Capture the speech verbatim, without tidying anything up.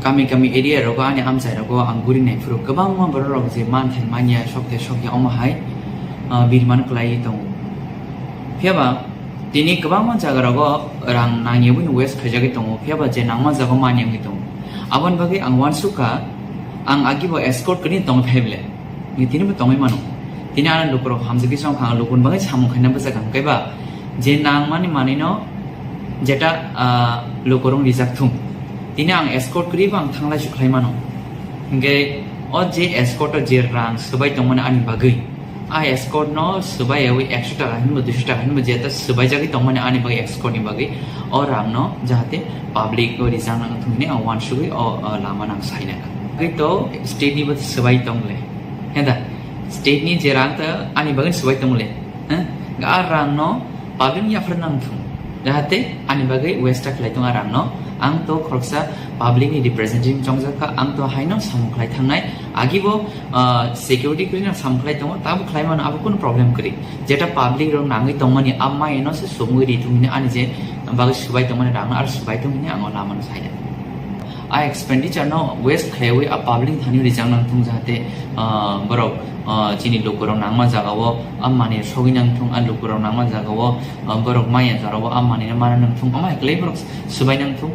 Kami kami area rogo ani amchai rogo ang guri nai phuru kwbangma borok rok je manthai manya sok tei sokya omo hai, ah, birman kwlai tongo. Phiya ba tini kwbangma jaga rogo rang nangya wngwi waste khaijagwi tongo, phiya ba je nangma jaga manya wngwi tongo. Aboni bagwi ang uansukha, ang agi bo escort kwrwi tongwi phai ble. Tini bo tongwi mano. Tini ano lukurok hamjagwi chong kha, ang lukuni bagwi samung khaina bwsakha, hwnkhe ba je nangmani manwino jeta, ah, lukurok rijak thung. Tini ang escort kwrwi bo ang thanglai sukhlai mano. Hwnkhe o je escort o je rang swbai tongmani ani bagwi, a escort no swbai yawi ekso taka hinbo duiso taka hinbo jeta swbaijagwi tongmani ani bagwi escort ni bagwi o rang no jahate public o rijak nang thung hwnwi ang uansugwi o, o lama nang saina kha. Bagwi to state ni bo swbai tong le. Heda, state ni je rang ta ani bagwi swbai tong le. Heh? A rang no public ni yaphar nang thung. Jahate ani bagwi waste ta khlai tong a rang no. Ang to khoroksa public ni representative chongjak kha, ang to haino samung khlai thangnai. Agi bo, ah, security kwrwi no samung khlai tongo, tabo khlai mano, abo kunu problem kwrwi. Jeta public rok nangwi tongmani a mai no se sumui ri thung hwnwi ani je bagwi swbai tongmani rang no ar swbai tong hwnwi ang o lama no saina. A expenditure no waste khaiwi a public thani rijak nang thung jahate, ah, borok, ah, chini lukurok nangma jaga o a mani sogwi nang thung, a lukurok nangma jaga o, ah, borok maya jora o a mani no mana nang thung, omo hai kwlai borok swbai nang thung.